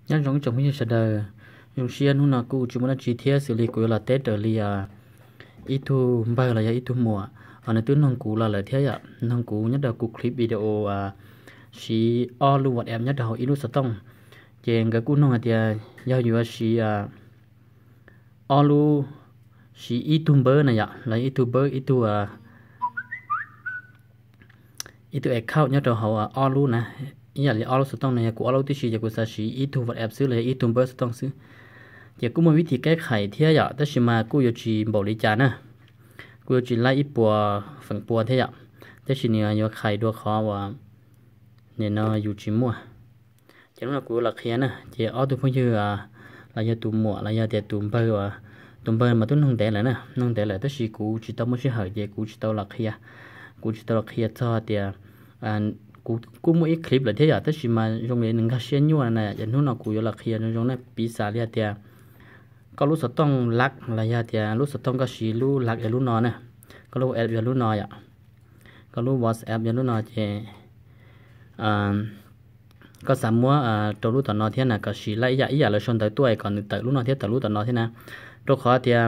Nyob zoo ib tsoom phooj ywg sawv daws, zoo siab hnub no kuj tsis muaj dab tsi thiab xws li kuv yuav los teb raws li ib tug npawg los yog ib tug muam, nws twb noog kuv los lawm thiab yom, noog kuv nyob rau kuv clip video siv ob lub WhatsApp nyob rau hauv ib lub xov tooj. Ces nkawd kuj noog hais tias yog yuav siv ob lub, siv ib tug npawb na yom, los ib tug npawb ib tug ib tug account nyob rau hauv ob lub na, ib yam li ob lub xov tooj no yog kuv ob lub tib si ces kuv xav siv ib tug WhatsApp xwb los yog ib tug npawb xov tooj xwb. Ces kuj muaj vib thib kaib khais thiab yom, tab sis mas kuj yuav tsis npaum li cas na, kuj yuav tsis laib ib puas feem pua thiab yom, tab sis nws yuav khais dua qhov uas nim no yus tsis muaj. Ces hnub no kuv yuav los qhia na, ces ob tug phooj ywg los yog tus muam los yog tias tus npawg, tus npawg mas twb noog ntev lawm na, noog ntev lawm tab sis kuv tsis tau muaj sij hawm ces kuv tsis tau los qhia, kuv tsis tau los qhia txog tias, kuv kuj muaj ib clip lawm thiab yom, tab sis mas zoo li nws nkag siab nyuaj na, ces hnub no kuv yuav los qhia zoo zoo na, piv xam li hais tias koj lub xov tooj lab los yog tias lub xov tooj koj siv lub lab yog lub no na, koj lub WhatsApp yog lub no yom, koj lub WhatsApp yog lub no ces koj xav muab rau lub tom no thiab na, kom siv laib ib yam ib yam lawv sau ntawv tuaj kom nws tawm lub no thiab tawm lub tom no thiab na. Rau qhov tias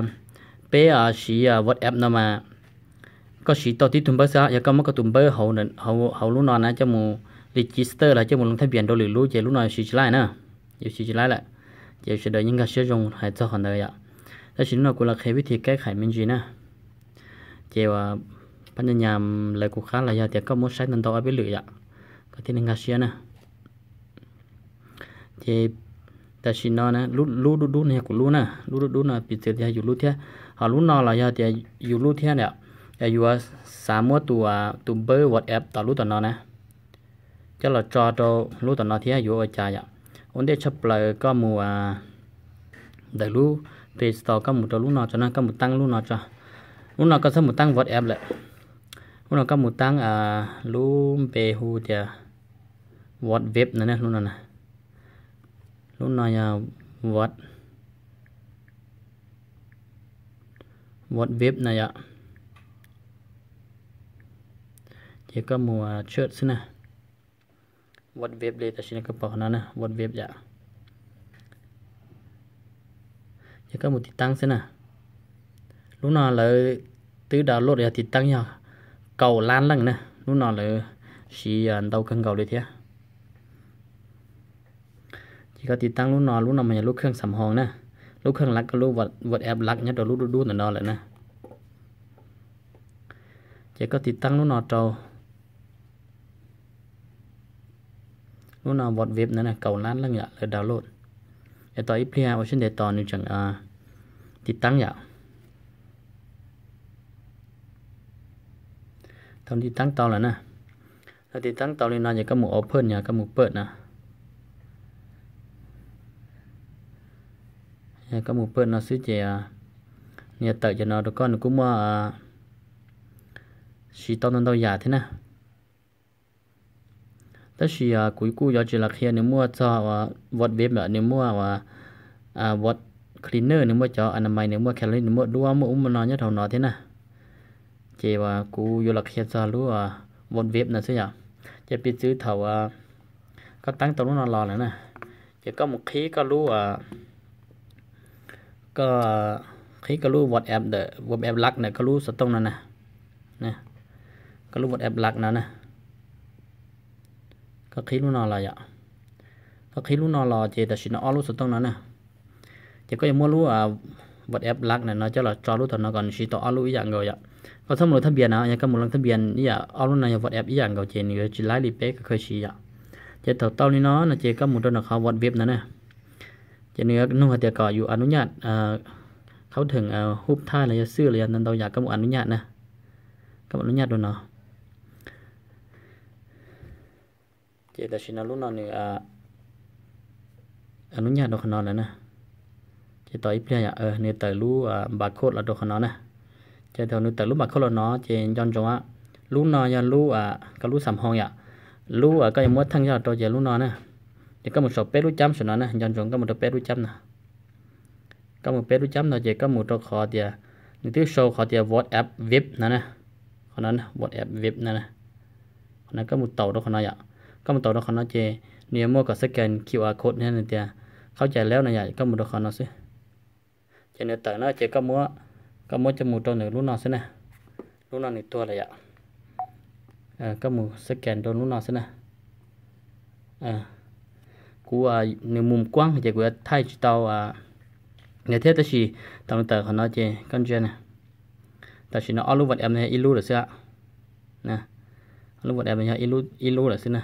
peb siv WhatsApp no mas koj siv tau tib tug npawb xwb, yog koj muab koj tus npawb hauv lub no na coj mus register los coj mus loo thab npias rau lwm lub ces lub no siv tsis laib na, yuav siv tsis laib lawm. Ces sawv daws yeej nkag siab zoo hais txog qhov ntawd yom. Tab sis hnub no kuv los qhia vib thib kaib khais me ntsis na. Ces uas pab nyas nyas lawv kuv qab los yog tias koj muab saib ntau ntau ob peb lwm yom, koj thiaj li nkag siab na. Ces tam sim no na, lub dub dub no yog kuv lub na, lub dub dub no piv txwv tias yog yus lub thiab. Ho lub no los yog tias yus lub thiab na, yuav xav muab tus, tus npawb WhatsApp tom lub tom no na coj los tso rau lub tom no thiab yuav ua cas yom. Ua ntej tshaj plaws koj mus ntawm lub Play Store koj mus rau lub no tso na, koj mus taab lub no tso. Lub no koj txhob mus taab WhatsApp lawm. Lub no koj mus taab lub npe hu tias WhatsApp no ne, lub no na. Lub no yog What, WhatsApp no yom. Ces koj mus search xwb na. WhatsApp li tam sim no koj pom qhov no na, WhatsApp yom. Ces koj mus tiv taab xwb na. Lub no lawv twb download yog tiv taab yog kaum lab leej na, lub no lawv siv ntau kawg nkaus li thiab. Ces koj tiv taab lub no, lub no mas yog lub kheej xam hoo na, lub kheej lab koj lub WhatsApp lab nyob rau lub dub dub ntawm no lawm na. Ces koj tiv taab lub no rau, lub no WhatsApp no na, kaum lab leej yom lawv download. Es tos ib pliag ua siab ntev tos nws tseem tiv taab yom. Thaum tiv taab tau lawm na, thaum tiv taab tau li no ces koj mus open yom, koj mus pawj no. Koj mus pawj no xwb ces nws yuav tawm cov no rau koj, nws kuj muaj siv tau ntau ntau yam thiab na. Tab sis kuv kuj yuav tsis los qhia nws muaj txog WhatsApp lawm, nws muaj WhatsApp Cleaner, nws muaj cov Anamai, nws muaj Calendar, nws muaj duab muaj ub muaj no nyob rau no thiab na. Ces uas kuv yuav los qhia txog lub WhatsApp no xwb yom. Ces piv txwv thaum koj taab tau lub no los lawm na, ces koj mus qhib koj lub, koj qhib koj lub WhatsApp ntawm, WhatsApp lab ntawm koj lub xov tooj no na. Koj lub WhatsApp lab no na. Koj qhib lub no los yom. Koj qhib lub no los ces tam sim no ob lub xov tooj no na. Ces koj yuav muab lub WhatsApp lab ntawm no coj los tso lub tom no kom nws siv tau ob lub ib yam nkaus yom. Koj txhob mus loo thab npias no, yog koj mus loo thab npias ib yam ob lub no yog WhatsApp ib yam nkaus ces nws yuav tsis laib li peb koj khawb siv yom. Ces thaum tau li no no ces koj mus rau ntawm qhov WhatsApp no na. Ces nws yuav nug hais tias kom yus anunyaj, khaub theem hub thaij los yog xwb los yog ntau ntau yam, koj mus anunyaj na. Koj mus anunyaj rau no. Ces tam sim no lub no nws anunyaj rau qhov no lawm na. Ces tos ib pliag yom, nws tawm lub barcode los rau qhov no na. Ces thaum nws tawm lub barcode los no ces nco ntsoov, lub no yog lub, koj lub xam hoo yom. Lub koj yuav muab theej coj los rau ces lub no na. Ces koj mus saum peb lub cab saum no na, nco ntsoov koj mus rau peb lub cab no. Koj mus peb lub cab no ces koj mus rau qhov tias, nws twb sau qhov tias WhatsApp web no na. Qhov no WhatsApp web no na. Qhov no koj mus taus rau qhov no yom. Koj mus taus rau qhov no ces nws yuav muaj kom scan QR code no nws tias Qhov cais leb no yom, koj mus rau qhov no xwb. Ces nws tawm no ces koj muab, koj muab coj mus rau ntawm lub no xwb na. Lub no nws tuag lawm yom. Koj mus scan rau lub no xwb na. Kuv, nws mus kuab ces kuv yuav thaij tsis tau no thiab, tab sis thaum nws tawm qhov no ces koj ntsia na. Tam sim no ob lub WhatsApp no yog ib lub lawm xwb. Ob lub WhatsApp no yog ib lub lawm xwb na.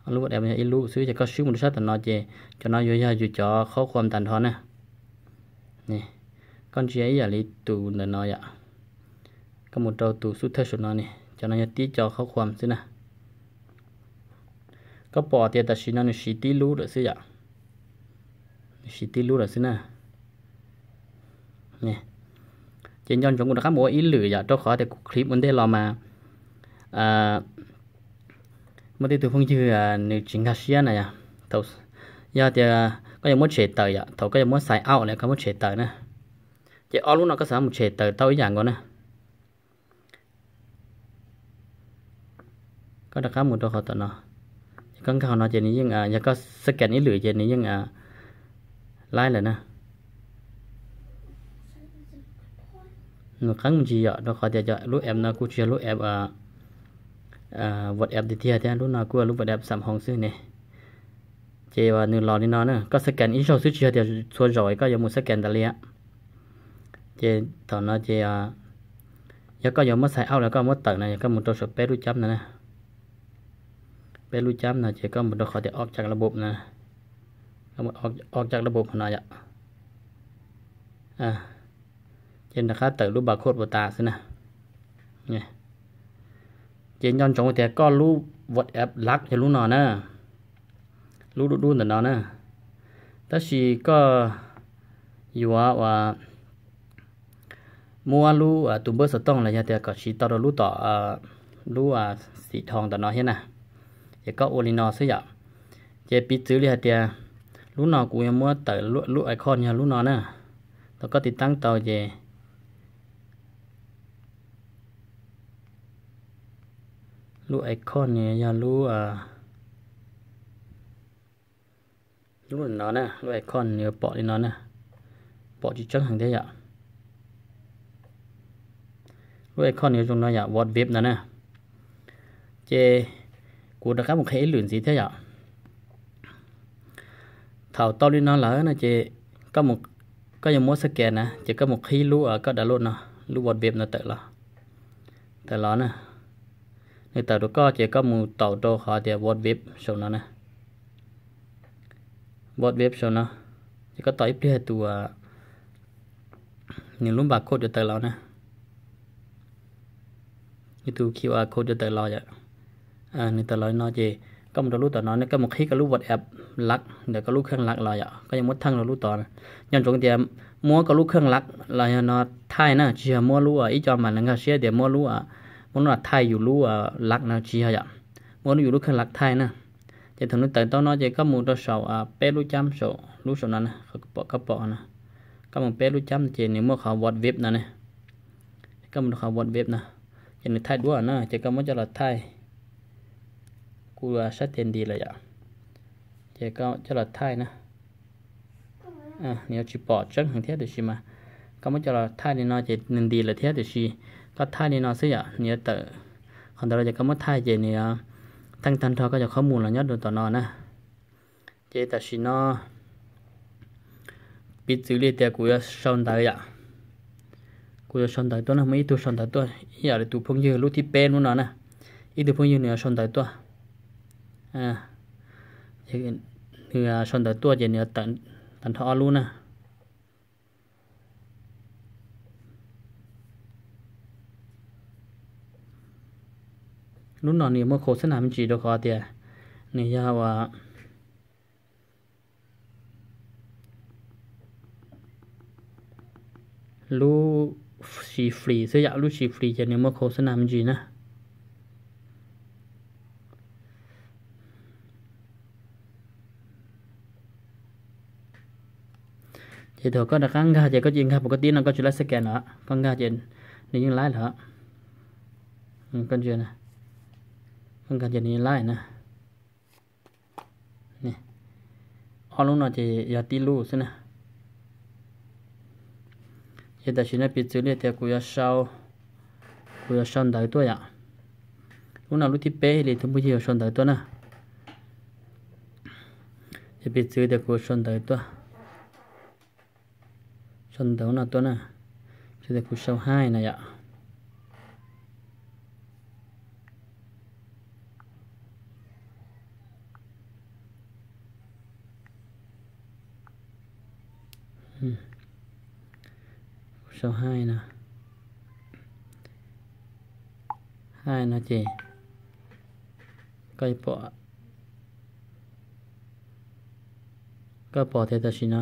Ob lub WhatsApp no yog ib lub xwb, ces koj swb mus rau sab tom no ces cov no yuav yog yus cov qhov khuam tas nrho na. Koj ntsia ib yam li tus ntawm no yom. Koj mus rau tus xub thawj saum no ne, cov no yog tib co qhov khuam xwb na. Koj pom tias tam sim no nws siv tib lub lawm xwb yom. Nws siv tib lub lawm xwb na. Ces nco ntsoov kuv rov qab mus ua ib lwm yom, rau qhov tias kuv clip ua ntej los mas muaj tej tug phooj ywg nws tsis nkag siab na yom. Yog tias koj yuav muab tshem tawm yom, thaum koj yuav muab sign out na koj muab tshem tawm na. Ces ob lub no koj xav mus tshem tawm tau ib yam nkaus na. Koj rov qab mus rau qhov tom no, ces koj nkag qhov no ces nws yeej, yog koj scan ib lwm ces nws yeej laib lawm na. Nws qeeb me ntsis yom, rau qhov tias lub app no kuj tsis yog lub app WhatsApp tiag tiag thiab, lub no kuj yog lub WhatsApp xam hoo xwb ne. Ces nws los li no na, koj scan ib zaug xwb tsis yog tias txhua zaus koj yuav mus scan tas li. Ces thaum no ces yog koj yuav muab sign out los koj muab tawm no, yog koj mus rau saum peb lub cab no na. Peb lub cab no ces koj mus rau qhov tias ob cam lab npob no, ob cam lab npob no yom. Ces rov qab tawm lub barcode puas tas xwb na. Ces nco ntsoov tias koj lub WhatsApp lab yog lub no na, lub dub dub ntawm no na. Tab sis koj yuav ua muab lub tus npawb xov tooj los yog tias kom siv tau rau lub tom, lub xim dhos ntawm no thiab na. Ces koj ua li no xwb yom. Ces piv txwv li hais tias lub no kuv yuav muab tawm lub icon yog lub no na. Thaum koj tiv taab tau ces lub icon nws yog lub, lub no na, lub icon nws yuav pom li no na, pom tsis tseeb heev thiab yom. Lub icon nws yuav zoo no yom, WhatsApp no na. Ces kuv rov qab mus qhia ib lwm ntxiv thiab yom. Thaum tau li no lawm no ces koj yuav muab scan na, ces koj mus qhib lub koj download no, lub WhatsApp no tawm los, tawm los na. Nws tawm rau koj ces koj mus taus rau qhov tias WhatsApp saum no na. WhatsApp saum no, ces koj tos ib pliag tus, nws lub barcode yuav tawm los na. Nws tus QR code yuav tawm los yom. Nws tawm los no ces koj mus rau lub tom no, koj mus qhib koj lub WhatsApp lab ntawm koj lub kheej lab los yom, koj yuav muab theej rau lub tod. Nco ntsoov tias muab koj lub kheej lab los yog no thaij na, tsis yog muab lub ib co mas lawv nkag siab tias muab lub, muab lub no thaij yus lub lab no tsis yog yom. Muab yus lub kheej lab thaij na. Ces thaum nws tawm tau no ces koj mus rau saum peb lub cab saum lub saum no na, koj pom no, koj mus peb lub cab ces nws muaj qhov WhatsApp no ne. Koj mus rau qhov WhatsApp no, ces nws thaij duab na, ces koj muab coj los thaij. Kuv sab tes nti lawm yom, ces koj coj los thaij na. Nws yuav tsis pom tseeb heev thiab tiam sis mas koj muab coj los thaij li no ces nws nti lawm thiab tiam sis koj thaij li no xwb yom, nws yuav tawm qhov ntawd los ces koj muab thaij ces nws theej tag nrho koj cov qhov mus los nyob rau tom no na. Ces tam sim no piv txwv li tias kuv yuav sau ntawv yom, kuv yuav sau ntawv tuaj na, muaj ib tug sau ntawv tuaj ib yam li tus phooj ywg lub thib peb lub no na, ib tug phooj ywg nws yuav sau ntawv tuaj. Nws sau ntawv tuaj ces nws yuav tawm tag nrho ob lub na. Lub no nws muaj khos xab nas me ntsis rau qhov tias nws yog uas lub siv free xwb yom, lub siv free ces nws muaj khos xab nas me ntsis na. Ces thaum koj rov qab nkag ces koj cia nkag pus koj tib no koj tsis laib scan lawm, koj nkag ces nws yeej laib lawm. Koj nkag ces nws yeej laib na. Ob lub no ces yog tib lub xwb na. Ces tam sim no piv txwv li tias kuv yuav sau, kuv yuav sau ntawv tuaj yom. Lub no lub thib peb li tus phooj ywg yuav sau ntawv tuaj na. Ces piv txwv tias kuv sau ntawv tuaj, sau ntawv no tuaj na, ces kuv sau hai no yom. Sau hai no, hai no ces koj pom, koj pom tias tam sim no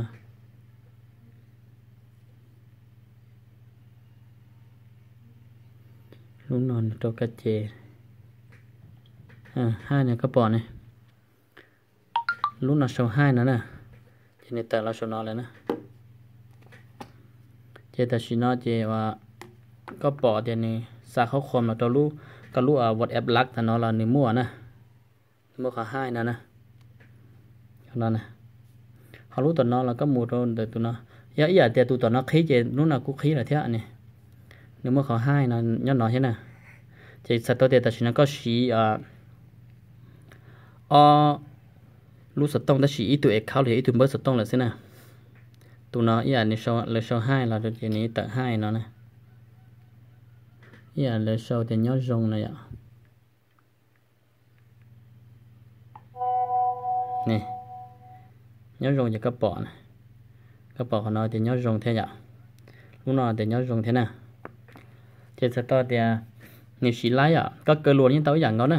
lub no rau koj ces, hai no koj pom ne, lub no sau hai no na, ces nws tawm los saum no lawm na. Ces tam sim no ces koj pom tias nws xa qhob qhuam los rau lub, koj lub WhatsApp lab tam no los nws muaj na, nws muaj qhov hai no na. Ho lub tom no los koj mus rau ntawm tus no, yog ib yam tias tus tom no qhib ces lub no kuj qhib lawm thiab ne. Nws muaj qhov hai no nyob no thiab na. Ces txhais tau tias tam sim no koj siv ob lub xov tooj tab sis ib tug account los yog ib tug npawb xov tooj lawm xwb na. Tus no ib yam lawv sau hai los ces nws tawm hai no na. Ib yam lawv sau tias nyob zoo no yom. Nyob zoo ces koj pom, koj pom qhov no tias nyob zoo thiab yom. Lub no tias nyob zoo thiab na. Ces txhais tau tias nws siv laib yom, koj kaw lus yeej tau ib yam nkaus na.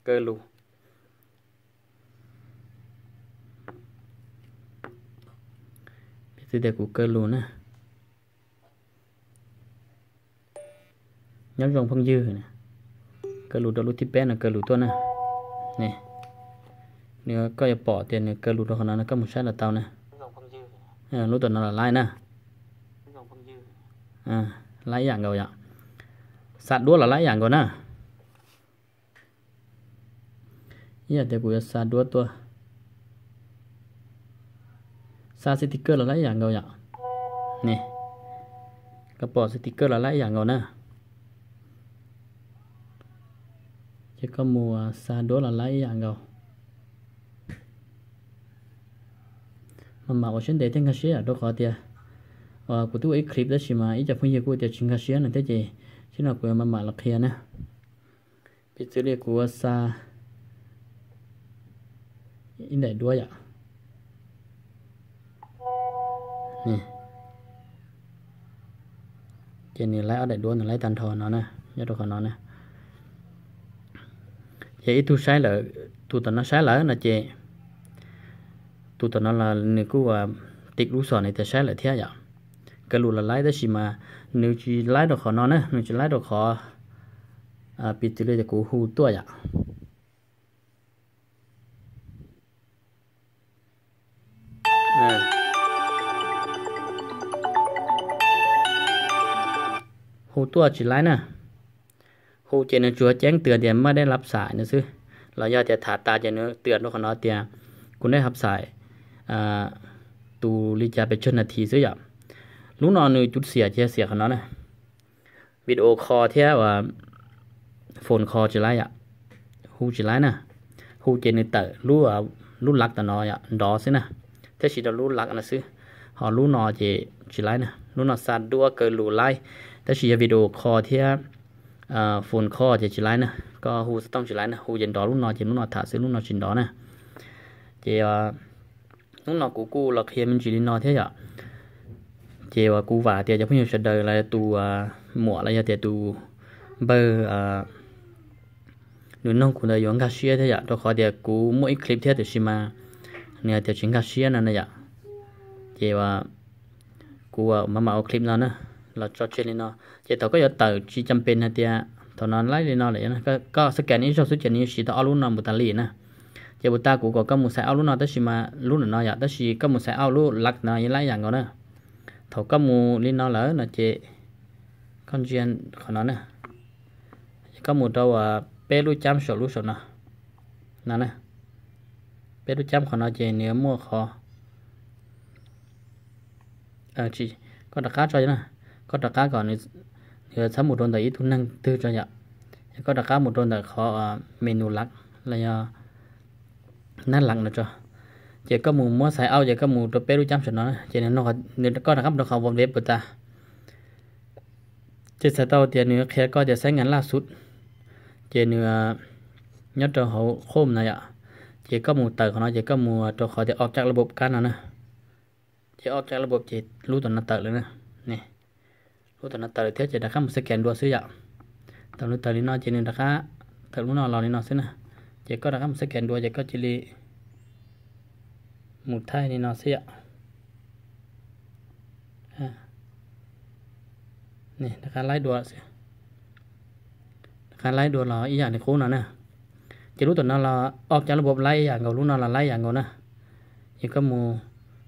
Kaw lus, piv txwv tias kuv kaw lus na. Nyob zoo phooj ywg, kaw lus rau lub thib peb no, kaw lus tuaj na. Nws, koj yuav pom tias nws kaw lus rau qhov no no, koj mus saib los tau na. Lub tom no los laib na. Laib ib yam nkaus yom. Xa duab los laib ib yam nkaus na. Ib yam tias kuv yuav xa duab tuaj, xa sticker los laib ib yam nkaus yom. Koj pom sticker los laib ib yam nkaus na. Ces koj mus xa duab los laib ib yam nkaus. Maj mam ua siab ntev thiab nkag siab yom, rau qhov tias kuv twb ua ib clip tab sis mas ib co phooj ywg kuj tias tsis nkag siab no thiab ces tib no kuv yuav maj mam los qhia na. Piv txwv li kuv ua xa ib daim duab yom. Ces nws laib ob daim duab, nws laib tag nrho no na, nyob rau qhov no na. Ces ib tug saib lawm, tus tom no saib lawm no ces tus tom no los nws kuj ua tick lub xom nws tias saib lawm thiab yom. Kaw lus los laib tab sis mas nws tsis laib rau qhov no na, nws tsis laib rau qhov piv txwv li tias kuv hu tuaj yom. Hu tuaj tsis laib na. Hu ces nws tsuas ceeb twg tias maj dej lab xais no xwb, los yog tias tham tas ces nws twb rau qhov no tias kuv dej hab xais tus li cas pes tsawg nas this xwb yom. Lub no nws cuv xiam ces xiam qhov no na. Video call thiab phone call tsis laib yom, hu tsis laib na. Hu ces nws tawm lub lab tom no yom, nrov xwb na, thiab siv rau lub lab no xwb. Ho lub no ces tsis laib na, lub no xa duab kaw lus laib, tab sis yog video call thiab phone call ces tsis laib na. Koj hu xov tooj tsis laib na, hu ces nrov lub no ces lub no tham xwb, lub no tsis nrov na. Ces hnub no kuv kuj los qhia me ntsis li no thiab yom. Ces uas kuv vam tias cov phooj ywg sawv daws los tus muam los yog tias tus npawg nws noog kuv ntawd yuav nkag siab thiab yom, rau qhov tias kuv muaj ib clip thiab tiam sis mas nws hais tias tsis nkag siab no na yom. Ces kuv mam mam ua clip no na, los tso tseg li no. Ces thaum koj yuav tawm tsis cam pes hais tias thaum no laib li no lawm, koj scan ib zaug xwb ces nws yuav siv tau ob lub no mus tas li na. Ces puas tas kuv kom koj mus xaiv ob lub no tab sis mas lub no yom, tab sis koj mus xaiv ob lub lab no yeej laib ib yam nkaus na. Thaum koj mus li no lawm no ces koj ntsia qhov no na, koj mus rau peb lub cab saum lub saum no, no na. Peb lub cab qhov no ces nws muaj qhov, koj rov qab tso na, koj rov qab kom nws txhob mus rau ntawm ib tug neeg twg tso yom. Ces koj rov qab mus rau ntawm qhov menu lav los yog nab lav no tso. Ces koj mus muab xaiv auj ces koj mus rau peb lub cab saum no ces nws, koj rov qab mus rau qhov vov vev puas tas. Ces txhais tau tias nws qhia koj tias xaiv nkas laj xub, ces nws nyob rau hauv qhov no yom. Ces koj mus tawm qhov no ces koj mus rau qhov tias ob caj lab npam kab no na. Ces ob caj lab npam ces lub tom no tawm lawm na. Lub tom no tawm lawm thiab ces rov qab mus xab kem dua xwb yom. Thaum nws tawm li no ces nws rov qab tawm lub no los li no xwb na. Ces koj rov qab mus xab kem dua ces koj cia li mus thaij li no xwb yom. Rov qab laib dua xwb. Rov qab laib dua los ib yam li qub no na. Ces lub tom no los ob caj lab npam laib ib yam nkaus, lub no los laib ib yam nkaus na. Ces koj mus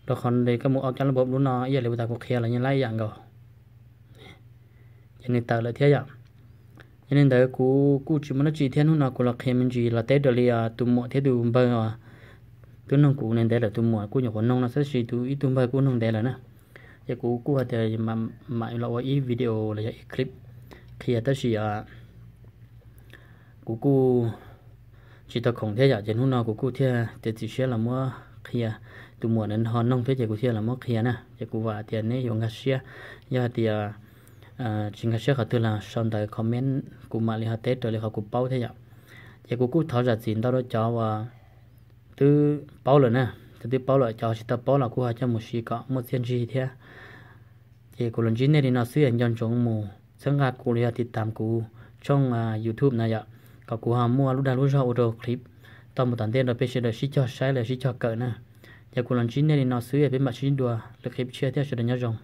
rau qhov koj mus ob caj lab npam lub no ib yam li uas tas kuv qhia los yeej laib ib yam nkaus. Ces nws tawm lawm thiab yom. Yog li ntawd kuv kuj tsis muaj dab tsi thiab, hnub no kuv los qhia me ntsis los teb raws li tus muam thiab tus npawg uas twb noog kuv ntev ntev lawm, tus muam kuj nyuam qhuav noog no xwb tab sis tus ib tug npawg kuj noog ntev lawm na. Ces kuv kuj hais tias mam los ua ib video los yog ib clip qhia tab sis kuv kuj tsis tau khoom thiab yom, ces hnub no kuv kuj thiaj tias txim siab los muab qhia. Tus muam ntawd ho noog thiab ces kuv thiaj los muab qhia na. Ces kuv vam tias neb yuav nkag siab, yog hais tias tsis nkag siab qhov twg los sau ntawv comment kuv mam li ho teb raws li qhov kuv paub thiab yom. Ces kuv kuj thov zam txim ntau rau cov uas twb paub lawm na, cov twb paub lawm, cov tsis tau paub los kuj ho coj mus siv kom muaj txiaj ntsig thiab. Ces kuv los ntsib nej li no xwb, nco ntsoov mus txhawb nqa kuv los yog tiv tam kuv tshooj YouTube no yom, kom kuv ho muaj lub dag lub zog ua rau clip tau mus tom ntej rau peb sawv daws sib cog saib los sib cog kawm na. Ces kuv los ntsib nej li no xwb, peb mam sib ntsib dua lwm clip tshiab thiab, sawv daws nyob zoo.